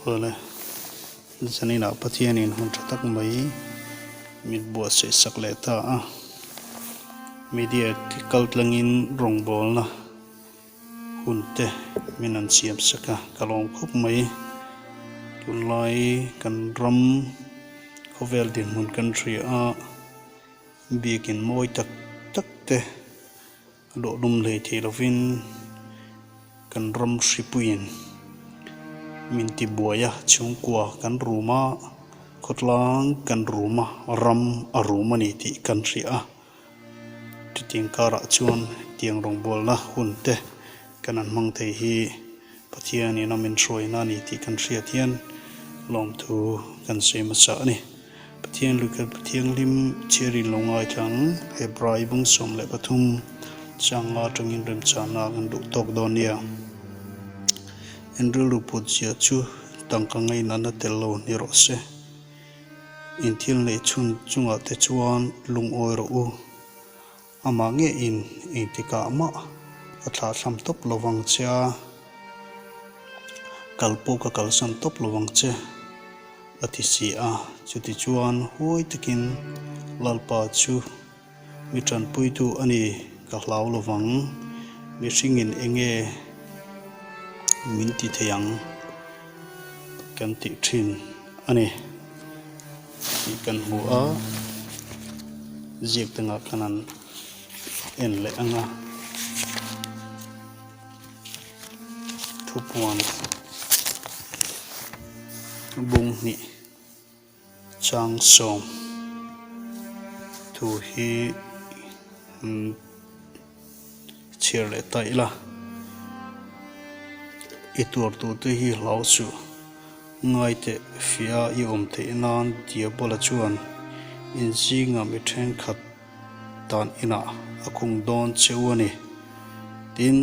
Awle, zaninah Pathianin hun tha tak mai min buatsaih sak leh ta a, media kal tlangin rawngbawlna hun te min an siam sak a, ka lawm khawp mai. Tunlai kan ram khawvel dinhmun kan hria a, biakin mawi tak tak te Luahlum hlei thei lovin kan ram hripuiin min ti buai a, chhungkua kan rum a, khawtlang kan rum a, ram a rum a ni tih kan hria a. Chutiang karah chuan tiang rawngbawlna hun te kan han hmang thei hi Pathianin a min hruaina a ni tih kan hriat hian lawmthu kan sawi hmasa a ni. Pathian Lukher Pathianghlim chhiarin lo ngaithlang Hebrai bung 13 changa atangin remchana kan duh tawk dawn nia. In rilru put zia chu tangka ngainatna tel lo ni rawh se. In thil neih chhun chungah te chuan lungawi rawh u. Amah nge in engtikah mah ka thlahthlam tawp lo vang che a, kal pawh ka kalsan tawp lo vang che, a ti si a. Chutichuan huai takin Lalpa chu mi tanpuitu a ni ka hlau lo vang, mihringin enge min ti thei ang kan tih thin a ni. Tih kan hmu a, ziak dangah khan an en leh ang a, thupuan bung hnih chang sawm thu hi chhiar leh ta ila, i tuar tur te hi hlau suh. Ngaiteh fia i awm theih nan Diabola chuan in zinga mi thenkhat tan inah a khung dawn che u a ni. Tin,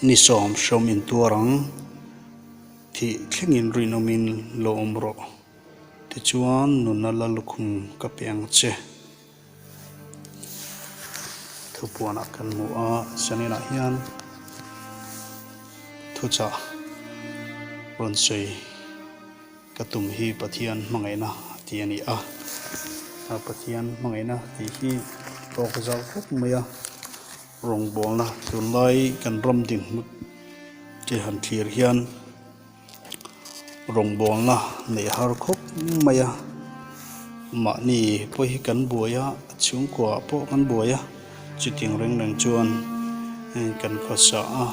ni sawm hrawm in tuar ang, thih thlengin rinawmin lo awm rawh. Tichuan nunna la lukhum ka pe ang che. Thupuanah kan hmu a, zaninah hian thuchah rawn sawi ka tum hi Pathian hmangaihna tih a ni a, Pathian hmangaihna tih hi tawk zau khawp mai a, rawngbawlna tunlai kan ram dinhmun te han thlir hian. Rawngbawlna neih har khawp mai a, mahni pawh hi kan buai a, chhungkua ah pawh kan buai a, chutiang reng reng chuan kan khawsa a,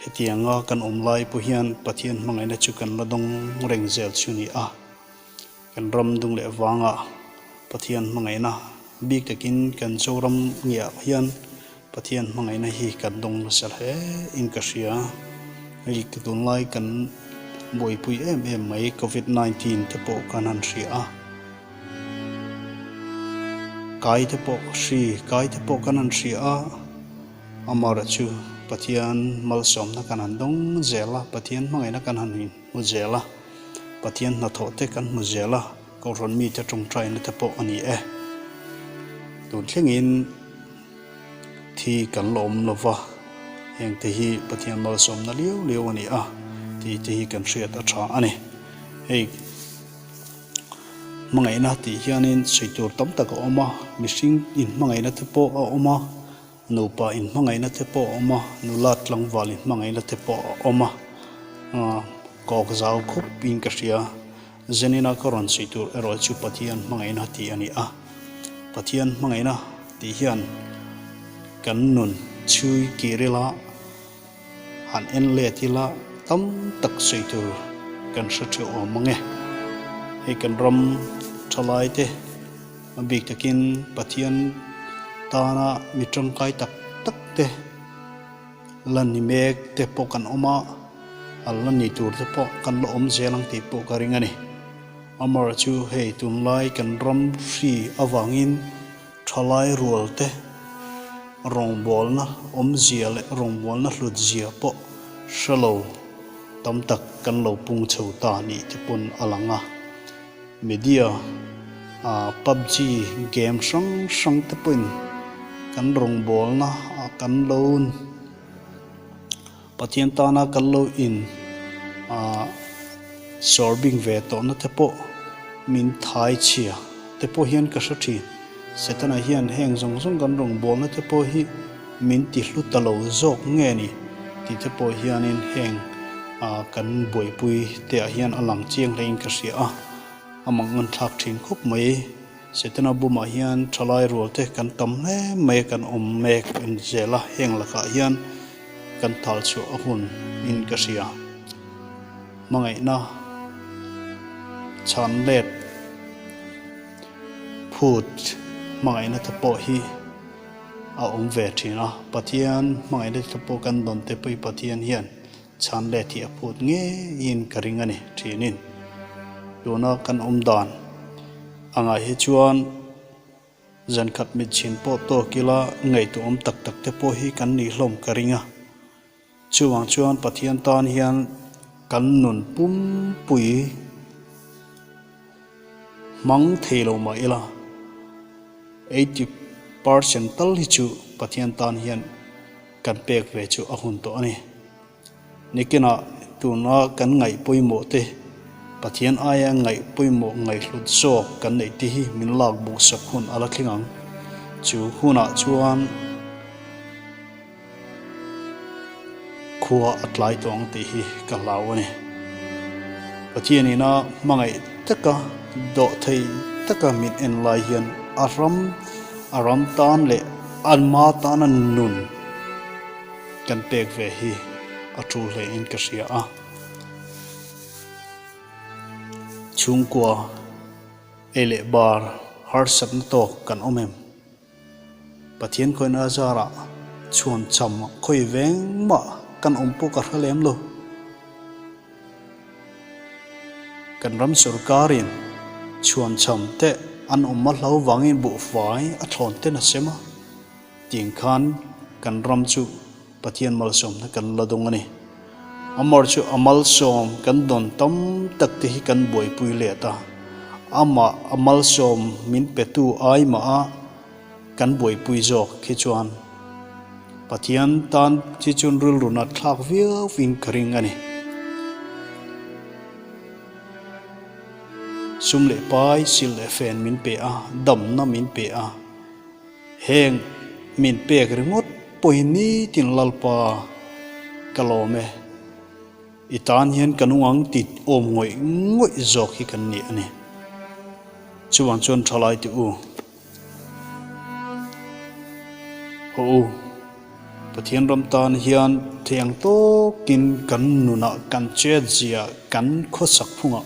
hetianga kan awm lai pawh hian Pathian hmangaihna chu kan la dawng reng zel chu a ni a. Kan ram dung leh vangah Pathian hmangaihna bik takin kan Zoram ngiah hian Pathian hmangaihna hi kan dawng nasa hle in ka hria. Hei tunlai kan buaipui em em mai Covid 19 te pawh kan han hria a, kai te pawh hri kai te pawh kan han hria a, amaherawhchu Pathian malsawmna kan han dawng zel a, Pathian hmangaihna kan han hmu zel a. Pathian hnathawh te kan hmu zel a, Kohhran mite tawngtaina te pawh a ni e. Tun thlengin thi kan la awm lo va, heng te hi Pathian malsawmna liau liau a ni a tih te hi kan hriat a tha a ni. Hei hmangaihna tih hianin sawi tur tam tak a awm a, mihring inhmangaihna te pawh a awm a, Nupa inhmangaihna te pawh a awm a, nula tlangval inhmangaihna te pawh a awm a, kawk zau khup in ka hria. Zenina ka rawn sawi tur erawh chu Pathian hmangaihna tih a ni a. Pathian hmangaihna tih hian kan nun chhui kir ila, han en let ila tam tak sawi tur kan hre theuh awm ang e. Hei kan ram thalai te. A bik takin Pathian tana mi tangkai tak tak te la ni mek te pawh kan awm a, a la ni tur te pawh kan la awm zel ang tih pawh ka ring a ni. Amaherawhchu hei tunlai kan ram hri avangin thalai rual te rawngbawlna awmzia leh rawngbawlna hlutzia pawh hre lo tam tak kan lo pung chho ta nih te pawn a lang a. Media ah pubg game hrang hrang te pawhin kan rawngbawlna ah kan lo Pathian tana kan lo in. Aah sawr bing ve tawhna te pawh min thai chhia te pawh hian ka hre thin. Setana hian heng zawng zawng kan rawngbawlna te pawh hi min ti hlu ta lo zawk nge ni tih te pawh hianin heng ah kan buaipui te ah hian a lang chiang hlein ka hria a, a mang ngan thlak thin khawp mai. Setana bumah hian thalai rual te kan tam hle mai a, kan awm mek en zel a, heng lakah hian kan tal chhuah a hun in ka hria. Hmangaihna chhan let phut hmangaihna te pawh hi a awm ve thin a, Pathian hmangaihna te pawh kan dawn te pawh hi Pathian hian chhan let hi a phut ngeiin ka ring a ni thinin. Tuna kan awm dan angah hi chuan zankhat mitchhin pawh tawk ila ngaihtuahawm tak tak te pawh hi kan nih hlawm ka ring a. Chuvang chuan Pathian tan hian kan nun pumpui hmang thei lo mah ila, 80% tal hi chu Pathian tan hian kan pek ve chu a hun tawh a ni. Nikinah tuna kan ngaih pawimawh te, Pathian aia ngaih pawimawh ngaihhlut zawk kan neih te hi min lak buksak hun a la thleng ang. Chu hunah chuan. Khua a tlai tawh ang tih hi ka hlau a ni. Pathian ina hmangaih taka dawh thei taka min en lai hian a ram a ram tan leh anma tana nun kan pek ve hi a tul hle in ka hria a. Chhungkua ei leh bar harsatna tawk kan awm em? Pathian khawina zarah chhuan cham khawi veng mah kan awm pawh ka hre lem lo. Kan ram sorkarin chhuan cham te an awm a hlo vangin buhfai a thlawn ten a sem a, tiang khan kan ram chu Pathian malsawmna kan la dawng a ni. Amar chu a malsawm kan dawn tam tak te hi kan buaipui let a, amah a malsawm min petu ai mah a kan buaipui zawk khi chuan Pathian tan chi chuan rilru nat thlak viau in ka ring a ni. Sum leh pai, sil leh fen min pe a, damna min pe a. Heng min pek ringawt pawh hi nitin Lalpa ka lawm e, i tan hian ka nung ang tih awm ngawih ngawih zawk hi kan ni a ni. Chuvang chuan thalai te u, haw u, Pathian ram tan hian thei ang tawkin kan nunah kan chet zia kan khawsak phungah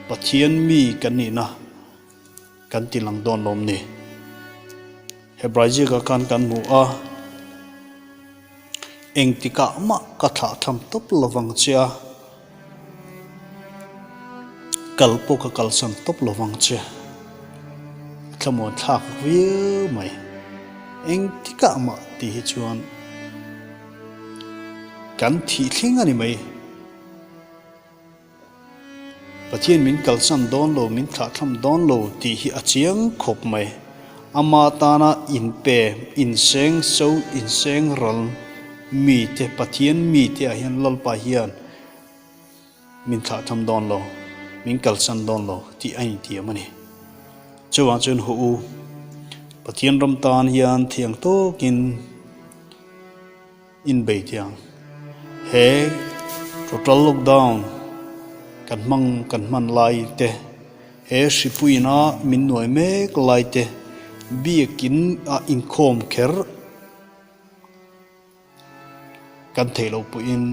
Pathian mi kan nihna Kan ti lang dawn lawm ni. Hebrai zika khan kan hmu a, Engtikah mah ka thlah tham tawp lovang che a, kal pawh ka kalsan tawp lovang che. A thlamuan thlak viau mai. Engtikah mah tih hi chuan kan thih thleng a ni mai. Pathian min kalsan dawn lo, min thlahthlam dawn lo tih hi a chiang khawp mai. Ama tana inpe, inseng so, inseng ral mite, Pathian mite ah hian Lalpa hian min thlahthlam dawn lo, min kalsan dawn lo tih a intiam a ni. Chuvang chuan haw u, Pathian ram tan hian thiang tawkin, Inbei tiang he total lockdown kan hmang kan hman lai te, he hripuina min nuai mek lai te, biakin a inkhawm kher kan theih loh pawhin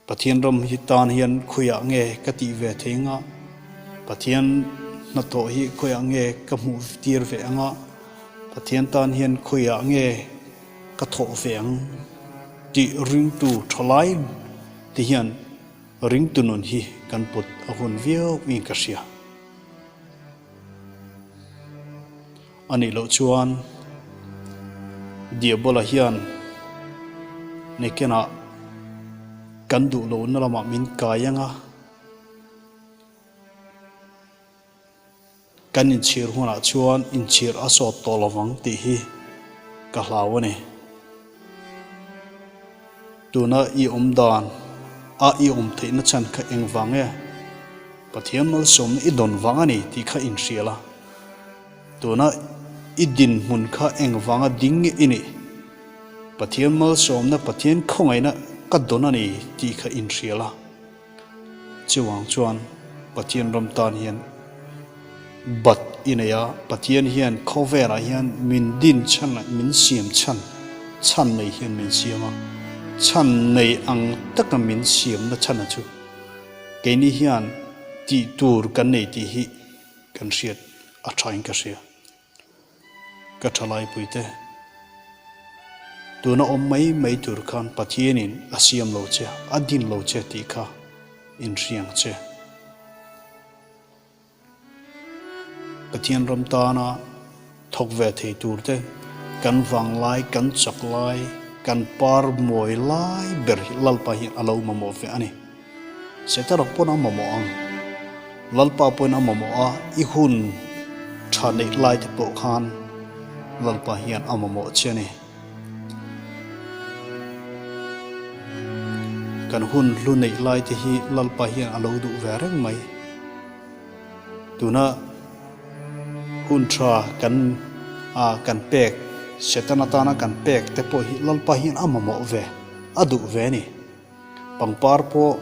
Pathian ram hi tan hian khawiah nge ka tih ve thei anga, Pathian hnathawh hi khawiah nge ka hmuh tir ve anga, Pathian tan hian khawiah nge ka thawh ve ang tih ringtu tha lai te hian ringtu nun hi kan put a hun viau in ka hria. A nih loh chuan Diabola hian Nekenah kan duh lohna lamah min kai ang a, kan inchhir hunah chuan inchhir a sawt tawh lovang tih hi ka hlau a ni. Tuna i awm dan. A i awm theihna chhan kha engvang nge? Pathian malsawmna i dawn vang a ni tih kha inhria la. Tuna i dinhmun kha engvanga ding nge i nih? Pathian malsawmna, Pathian khawngaihna ka dawn a ni tih kha inhria la. Chuvang chuan Pathian ram tan hian bat i nei a, Pathian hian khawvelah hian min din chhan leh min siam chhan, chhan nei hian min siam a, chhan nei ang taka min siamna chhana chu keini hian tih tur kan nei tih hi kan hriat a thain ka hria. Ka thalaipuite, tuna awm mai mai tur khan Pathianin a siam lo che, a din lo che tih kha inhriang che. Pathian ram tana thawk ve thei turte kan vanglai, kan chak lai, kan par mawi lai ber hi Lalpa hian a lo mamawh ve a ni. Setana pawn a mamawh ang. Lalpa pawhin a mamawh a, i hun tha neih lai te pawh khan Lalpa hian a mamawh che a ni. Kan hun hlu neih lai te hi Lalpa hian a lo duh ve reng mai. Tuna hun tha kan kan pek, Setana tana kan pek te pawh hi Lalpa hian a mamawh ve, a duh ve a ni. Pangpar pawh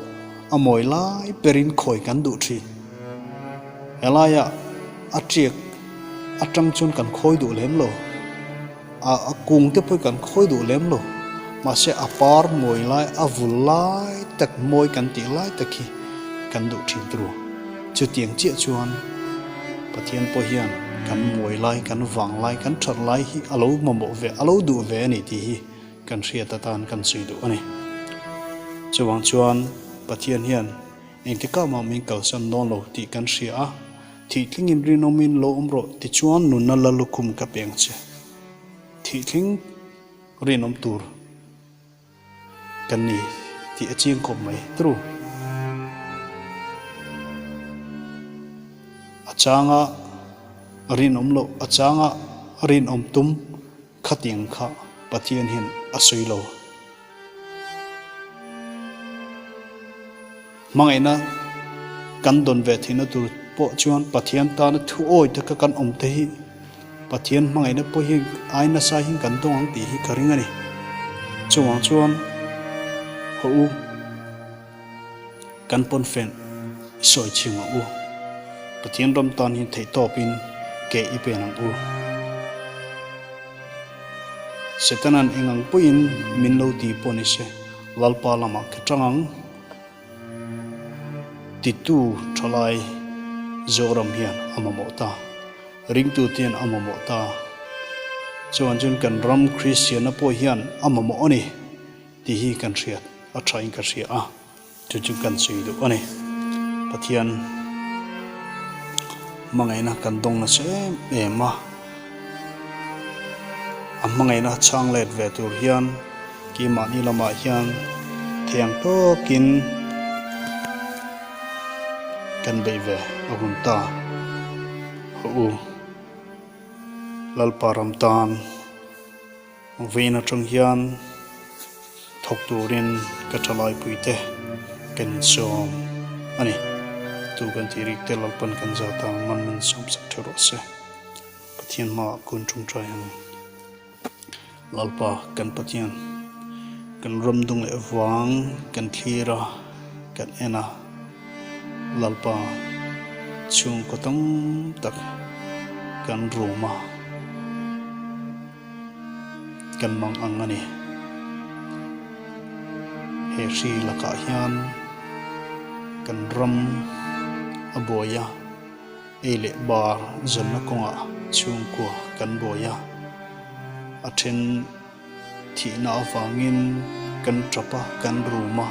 a mawi lai berin khawi kan duh thin. Helaiah a tiak atang chuan kan khawi duh lem lo. A a kung te pawh kan khawi duh lem lo. Mahse a par mawi lai, a vul lai tak mawi kan tih lai tak hi kan duh thin turu. Chutiang chiah chuan Pathian pawh hian kan mawi lai, kan vang lai, kan that lai hi a lo mamawh ve, a lo duh ve a ni tih hi kan hriat atan kan sawi duh a ni. Chuvang chuan Pathian hian engtikah mah min kalsan dawn lo tih kan hria a, Thihtlingin rinawmin lo awm rawh tichuan nunna la lukhum ka peng che. Thihthling rinawm tur kan ni tih a chiang khawp mai. True. A changa rinawm loh, a changa rinawm tum. Khatiang kha Pathian hian a sawi lo. Hmangaihna kan dawn ve theihna tur pawh chuan Pathian tana thu awi taka kan awm te hi Pathian hmangaihna pawh hi ai nasa hian kan dawng ang tih hi ka ring a ni. Chuvang chuan haw u. Kan pawnfen i sawi chhing ang u. Pathian ram tan hian theihtawpin ke i pen ang u. Setanan eng ang pawhin min lo ti pawh ni se, Lalpa lamah ka tang ang. Titu thalai Zoram hian a mamawh ta. Ringtute hian a mamawh ta. Chuan chuan kan ram Kristianna pawh hian a mamawh a ni. Tih hi kan hriat a thain ka hria a, chu chu kan sawi duh a ni. Pathian hmangaihna kan dawng nasa em em a, a hmangaihna chhang let ve tur hian keimahni lamah hian thiang tawkin kan beih ve a hun ta. Haw u, Lalpa ram tan. Vawiin atang hian thawk turin ka thalaipui te kan insawm a ni. Tu kan tih rik te Lalpan kan zat a, man min sawm sak tha rawh se. Pathian hmaah kun tawngtai ang. Lalpa kan Pathian, kan ram dung leh vang kan thlir a, kan en a. Lalpa chhungkaw tam tak kan rum a. Kan mang ang a ni. He hri lakah hian kan ram a buai a, ei leh bar zawnna kawngah chhungkua kan buai a, a then thihna avangin kan tap a, kan rum a.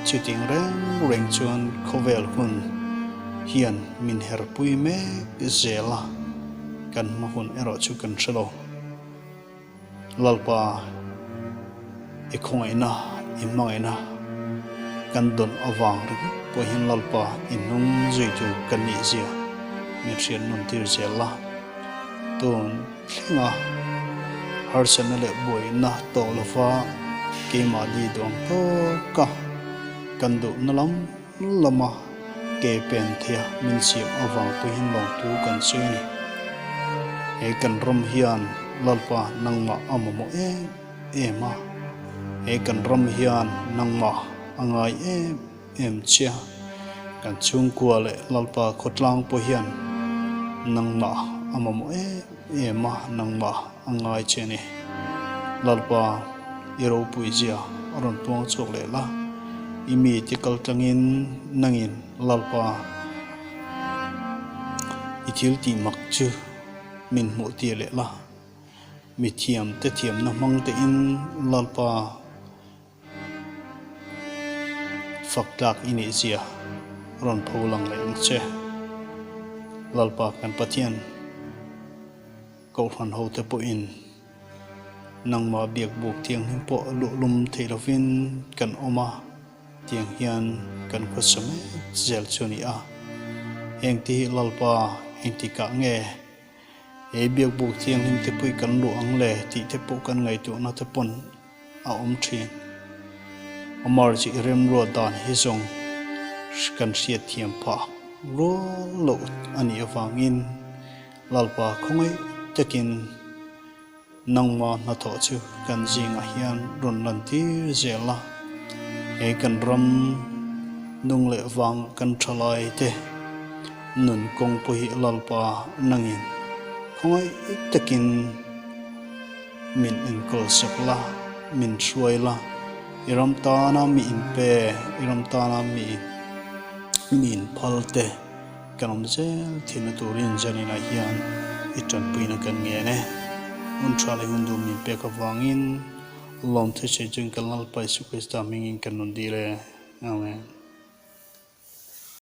Chutiang reng reng chuan khawvel hun hian min herpui mek zel a. Kan hma hun erawh chu kan hre lo. Lalpa, i khawngaihna, i hmangaihna kan dawn avang ringawt pawh hian Lalpa i hnung zuitu kan nih zia min hriat nawn tir zel la. Tun thlenga harsatna leh buaina tawh lova keimahni duang tawka. Kan duhna lam lama ke pen theia min siam avang pawhin lawmtu kan sawi a ni. He kan ram hian Lalpa nangmah a mamawh em em a, he kan ram hian nangmah a ngai em em che a, kan chhungkua leh Lalpa khawtlang pawh hian nangmah a mamawh em em a, nangmah a ngai che a ni. Lalpa i ropui zia a rawn puang chhuak leh la, i mite kal tlangin nangin Lalpa i thil tih mak chu min hmuh tir leh la, mithiamte thiamna hmang tein Lalpa Fak tlak i nih zia rawn pho lang leh ang che. Lalpa kan Pathian Kohhran hote pawhin nangmah biakbuk thianghlim pawh luhlum thei lovin kan awm a, tiang hian kan khawsa mek zel chu a ni a. Hengte hi Lalpa engtikah nge he biakbuk thianghlim te pawh hi kan luh ang le tih te pawh kan ngaihtuahna te pawn a awm thin. Amar chi i remruat dan hi zawng kan hriat thiam phah rual loh a nih avangin Lalpa khawngaih takin nangma hnathawh chu kan zingah hian rawn lantir zel a, he kan ram nung leh vang kan tha lai te nun kawng pawh hi Lalpa nangin khawngaih takin Min enkawl sak la, min hruai la, i ram tana mi inpe, i ram tana mi mi inphal te kan awm zel thinna turin Janina hian i tanpuina kan ngen e. Hun tha leh hun duh min pek avangin lawmthu che chuan kan Lalpa Isu Krista hmingin kan rawn dil e. Amen.